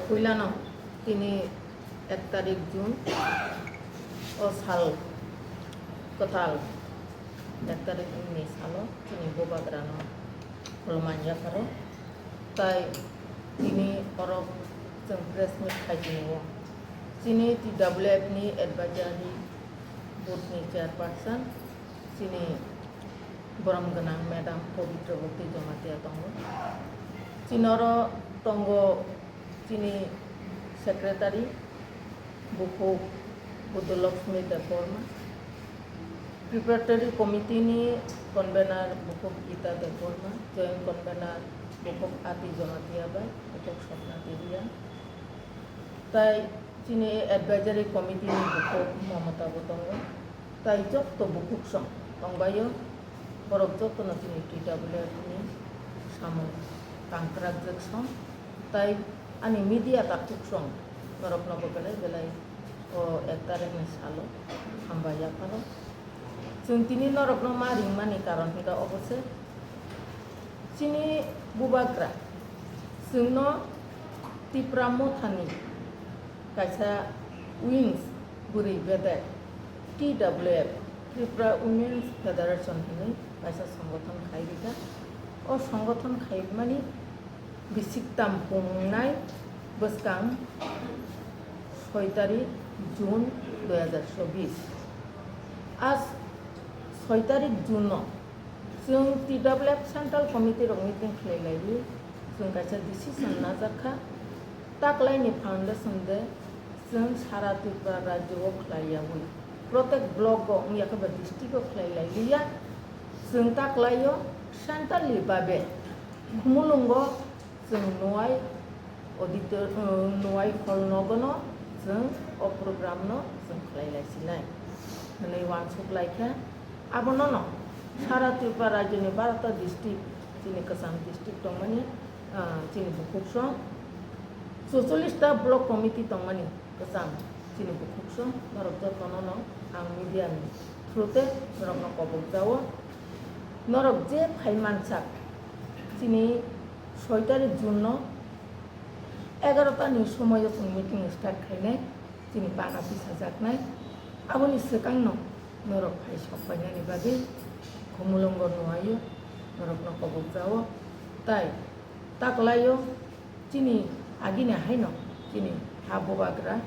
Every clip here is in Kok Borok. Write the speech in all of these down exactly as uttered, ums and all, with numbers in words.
Puilano tini ek tarik June o sal kwtal ek tarik ni salo chini bubagrano khulumani yapharo tai tini oro chwng press meet khai tongo. Chini T W F ni advisory board ni chairperson chini borom gwnang madam Pabitra Bhakti Jamatia tongo. Chini oro tongo chini secretary bukhuk Budolakshmi Debbarma, preparatory committee ni convener bukhuk Gita Debbarma, joint convener bukhuk Ati Jamatia bai bukhuk Swapna Debia. Tai chini advisory committee ni bukhuk Mamata bo tongo. Tai jotto bukhuk song tongbaio, borok jottono chini T W F ni samung tangkrakjak song. Tai ani media takhuk song norokno bo belai belai o ek tarik ni salo hambai yapharo. Chwng tini norokno ma ringmani karon hwnkha obo se. Chini bubagra chwngno Tipra Mothani kaisa wings bwrwi bedek T W F, Tripura Women's Federation hwnwi kaisa songothon khai rikha. O songothon khaimani bisik tam pungnai bwskang soi tarik June dui hazar chobbish. A soi tarik June no chwng T W F Central Committee rok meeting khlai laiwi chwng kaisa decision najak kha. Taklaini foundation de chwng sara Tripura rajyo o khlai yawi, protek block o wngya khe ba district o khlai lailiya. Chwng taklaio central ni babe Khumulwngo chwng nuai auditor, uh, nuai hall nogono chwng o program no chwng khlai lai sinai hwnwi uansuk lai kha. Abono no sara Tripura rajyoni barota district, chini kwcham district tongmani, ah, chini bukhuk song, chuchollish ta block committee tongmani kwcham chini bukhuk song, norok jotono no ang media ni through te norok no kobok jao. Norok je phai mansak, chini soi tarik June no egarota ni somoio chwng meeting start khainai. Chini pana tisajaknai. Aboni swkangno norok phai sok painani bagwi Khumulwngo nuaio, norokno kobok jao. Tai taklaio chini agini haino chini ha bubagra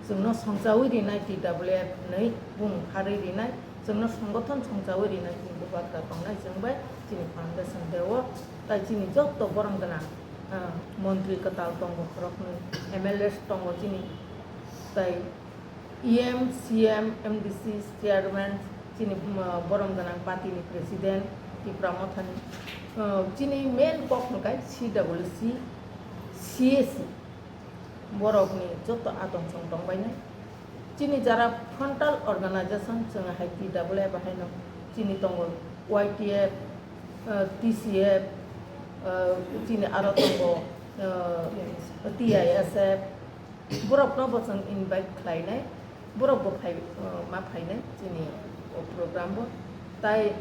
chwngno songchawi rinai T W F hwnwi bumung pharwi rinai, chwngno songothon songchawi rinai chini bubagra tongnai chwng bai chini foundation deo. Tai chini jotto borom gwnang, ah, montri kwtal tongo khoroknwi, M L As tongo chini, tai E M, C M, M D C chairman, chini, ah, borom gwnang party ni president, Tipra Mothani, ah, chini main kok hwnkhe C W C, C A C, borokni joto atong chong tongbainai. Chini jara frontal organization chwng hai T W F haino chini tongo Y T F, ah, T C F, ah, chini aro tongo, ah, T I S F, borokno bo chwng invite khlainai, borok bo phai, ah, ma phainai chini o program bo. Tai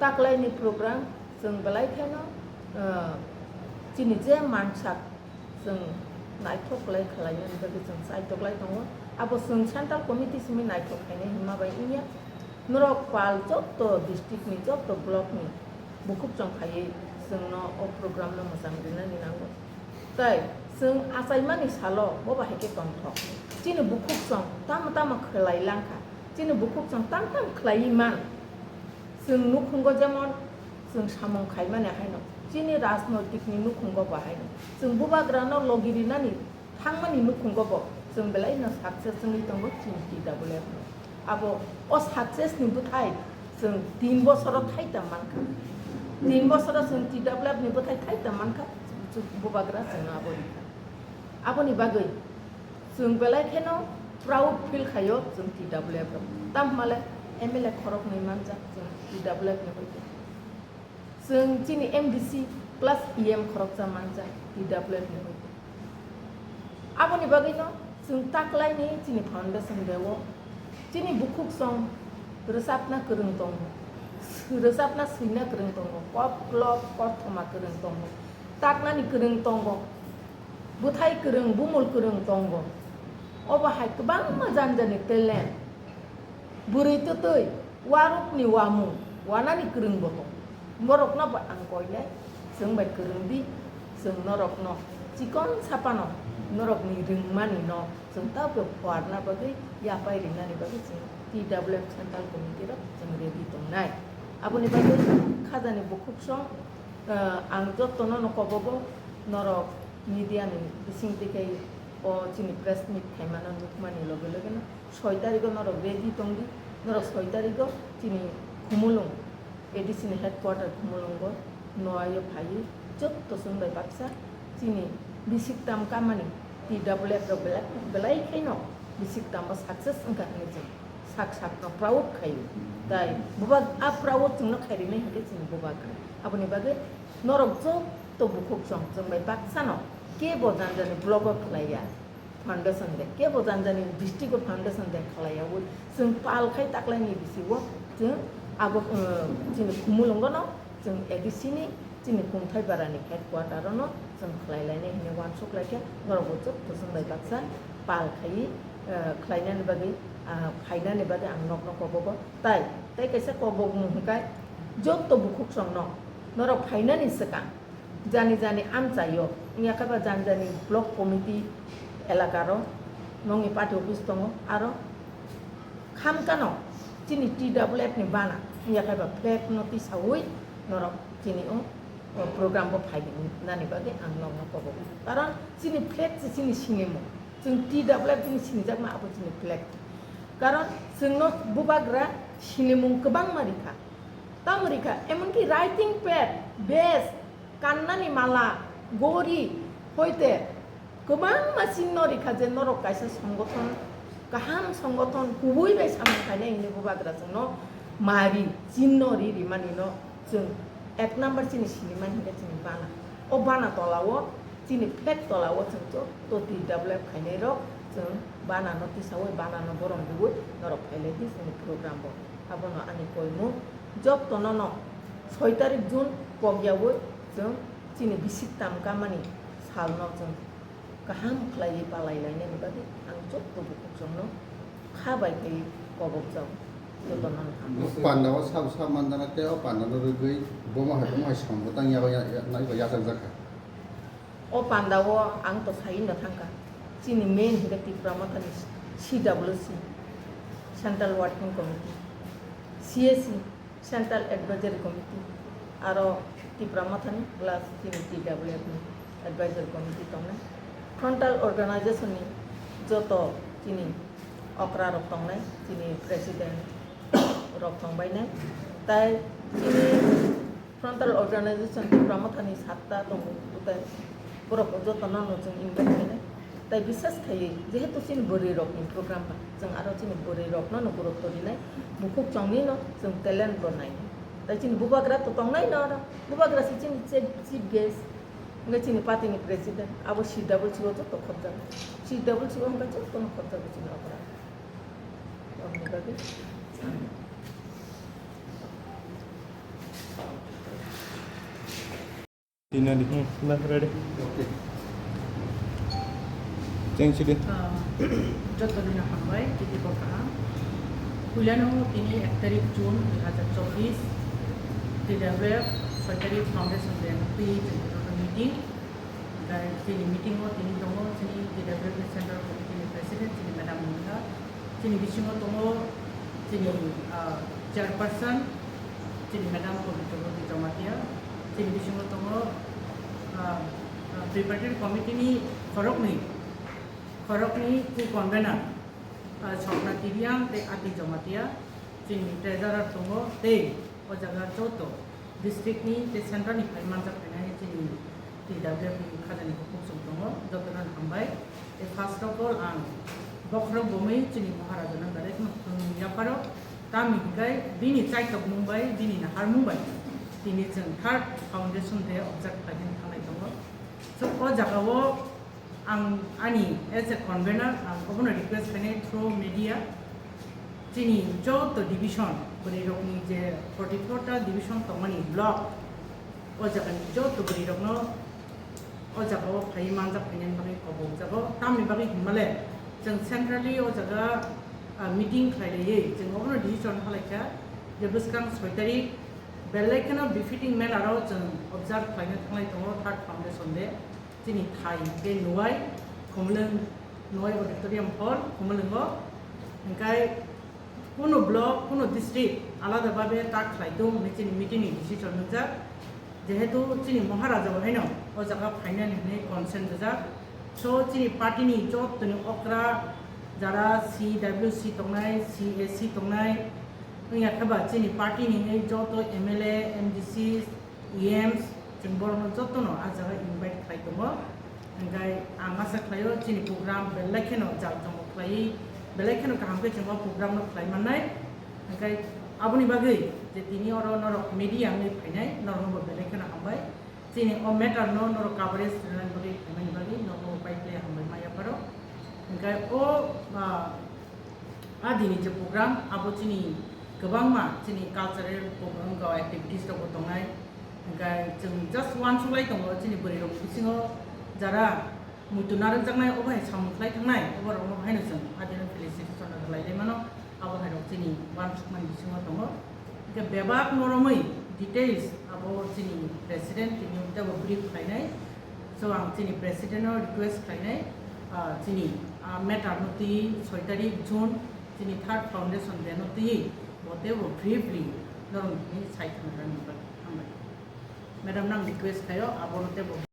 taklaini program chwng belai kheno, ah, chini je mansak chwng naithok khlai khlainani bagwi chwng chaitok lai tongo. Abo chwng central committee simi naithok khainai hwnma bai wngya. Norok pal jotto district ni, jotto block ni bukhuk chong khaiwi chwngno o program no mwchang rinani nango. Tai chwng achaimani salo bo bahai khe tongthok. Chini bukhuk chong tamo tamo khlai langkha. Chini bukhuk chong tam tam khlaiwi man. Chwng nukhungo jemon chwng samung khaimani haino, chini rajnoitik ni nukhungo bo haino, chwng bubagrano logi rinani thangmani nukhungo bo chwng belai no success wngwi tongo chini T W F no. Abo o success ni bwthai chwng tin bosoro thaitam mankha. Tin bosoro chwng T W F ni bwthai thaitam mankha, chwng bubagra chwngno abo rikha. Aboni bagwi chwng belai kheno proud feel khaio chwng T W F rok. Tamo hwnba le M L A khoroknwi manjak chwng T W F ni hoite. Chwng chini M D C plus E M khoroksa manjak T W F ni hoite. Aboni bagwino chwng taklaini chini foundation day o chini bukhuk song rwchapna kwrwng tongo, rwchapna swina kwrwng tongo, koklop kothoma kwrwng tongo. Taknani kwrwng tongo, bwthai kwrwng, bumul kwrwng tongo. Obo hai kwbangma jani jani talent. Bwrwi twtwi, warukni wamung, wanani kwrwngbo tongo. Borokno bo ang koinai, chwng bai kwrwng di, chwng norokno chikon sapano, norokni rwngmanino chwng tabuk phuarna bagwi, yapai rinani bagwi chwng T W F Central Committee rok chwng ready tongnai. Aboni bagwi khajani bukhuk song, ah, ang jotono no kobogo, norok media ni bising twi kai o chini press meet khaimano nukmani loge loge no soi tarigo norok ready tongdi, norok soi tarigo chini Khumulwng A D C ni headquarter Khumulwngo noaio phaiwi jotto chwng bai baksa chini bisik tam kamani T W F rok belai, belai khaino bisik tambo success wngkha hinwi chwng sak sakno proud khaio. Tai bubak a proud chwngno khai rinai hinkhe chini bubagra. Aboni bagwi norok jotto bukhuk chwng chwng bai baksano kebo jani jani blogo khlaiya. Foundation day, kebo jani jani district o foundation day khlaiyaui chwng pal khai taklaini bisingo chwng abo, uh, chini Khumulwngono chwng A D C ni chini Kungthai Barani headquarter ono chwng khlai lainai hinwi uansuk laikha, norokbo jotto chwng bai baksa pal khaiwi, uh, khlainani bagwi, uh, phainani bagwi ang nokno kobogo. Tai, tai kaisa kobokmung hwnkhe jotto bukhuk chwngno norok phainani swkang jani jani amchaio, wngya khe ba jani jani block committee elakaro nongni party office tongo, aro khamkano chini T W F ni bana, wngya khe ba flag no tisaui norok chini o, o program bo phai nani bagwi ang nokno kobogo. Karon chini flag se chini sinimung, chwng T W F chini sinijakma abo chini flag. Karon chwngno bubagra sinimung kwbangma rikha. Tamo rikha, emonki writing pad, base, kannani mala, gori, hoite kwbangma chinno rikha je norok kaisa songothon, kaham songothon, kubui bai samung khainai hinwi bubagra chwngno mari, chinno ri rimanino chwng ek number chini sinimani hinkhe chini bana. O bana tolao, chini flag tolao chwng jotto T W F khainairok chwng banano tisaui, banano borom rwui norok phailai di chini program bo. Abono ani koimung, jottono no soi tarik June pokyaui chwng chini bisik tam kamani salno chwng kaham khlaiwi palai lainani bagwi ang jotto bukhuk chwngno kha bai khe kobokjak, jotono no hamjak. Panda o sabo sabo manjana tei o panda no rwgwi bomo hai bomo hai samung tang yago ya-, ya-, naiba yachak jakha. O panda o ang to sai no thangkha, chini main hinkhe Tipra Mothani C W C, Central Working Committee, C A C, Central Advisory Committee, aro Tipra Mothani plus chini T W F ni Advisory Committee tongnai, Frontal Organization ni joto chini okra rok tongnai, chini president rok tongbainai, tai chini Frontal Organization Tipra Mothani satta tongo, tai borok jotono no chwng invite khainai. Tai bisas khaiwi, jehetu chini bwrwi rokni program ba, chwng aro chini bwrwi rokno no gurutto rinai, bukhuk chongni no chwng talent bo nainai. Tai chini bubagra to tongnai no oro, bubagra se chini chief, chief guest, hwnkhe chini party ni president, abo C W C o joto khopjago, C W C o hwnkhe jotono khopjago chini okra. Aboni bagwi. Tinani, hmm, na, ready? Okay. Change again. Ah, joto ni hambai, titi bo kaham. Puilano tini ek tarik June dui hazar chobbish, T W F soi tarik Foundation Day twi meeting. Gai chini meeting o tini tongo, chini T W F Central Committee ni President, chini Madam Mungha. Chini bisingo tongo chini, ah, chairperson, chini Madam Pabitra Boti Jamatia. Chini bisingo tongo, ah, ah, Tripartite Committee ni khoroknwi, khoroknwi co-convener, ah, Sopna Tibiang tei Ati Jamatia. Chini treasurer tongo tei o jaga joto district ni tei central ni phai manjak phainai chini T W F ni khajani bukhuk chwng tongo, jotono hambai. Tei first of all, ang bokhorok bomwi chini Maharaja no direct no khulumwi yapharo, tamni hinkhe bini chaitokmung bai, bini naharmung bai tini chwng third foundation day observe khlaina thanglai tongo. So, o jagao ang ani as a convener, ang obono request khainai through media, chini joto division, bwrwi rokni je forty four ta division tongmani block, o jagani joto bwrwi rokno O jaga o phai manjak phainani bagwi kobok jago. Tamni bagwi hinmale chwng centrally o jaga, ah, meeting khlai laiwi chwng obono decision halaikha je bwskang soi tarik belai kheno befitting manner o chwng observe khlaina thanglai tongo third foundation day. Chini thai hinkhe Nuwai, Khumulwng, Nuwai Auditorium Hall, Khumulwngo. Hinkhe kuno block, kuno district alada babe tak khlai tong hinwi chini meeting ni decision nwngjak. Jehetu chini Maharaja bo haino o jaga phainani hinwi consent rijak. So chini party ni joto ni okra jara C W C tongnai, C A C tongnai, wngya khe ba chini party ni joto M L A, M D C, E Ms, chwng borokno jotono ah jaga invite khlai tongo. Hinkhe ang asa khlaio chini program belai kheno jal jomo khlaiwi, belai kheno kaham khe chwng o program no khlai mannai. Hinkhe aboni bagwi je tini oro norok media wngwi phainai, norokno bo belai kheno hambai. Chini o matter no norok coverage rwnani bagwi phaimani bagwi norokno bo pai phlai hambai ma yapharo. Hinkhe o, ah, A dini je program, abo chini kwbangma chini cultural program, activities rok bo tongnai. Hinkhe chwng just uansuk lai tongo, chini bwrwi rok bisingo jara muitu narwkjaknai, obo hai samung khlai thangnai, obo rokno haino chwng adino felicitation rwlai lai mano, abo hai rok chini uansukmani bisingo tongo. Hinkhe bebak no romwi details abo chini president tini tebo brief khlainai. So ang chini president no request khlainai, ah, chini, ah, matter no twi soi tarik June chini third foundation day no twi bo tebo briefly norok ni sai khna rani bagwi. Hambai. Madam nang request khaio abo no tebo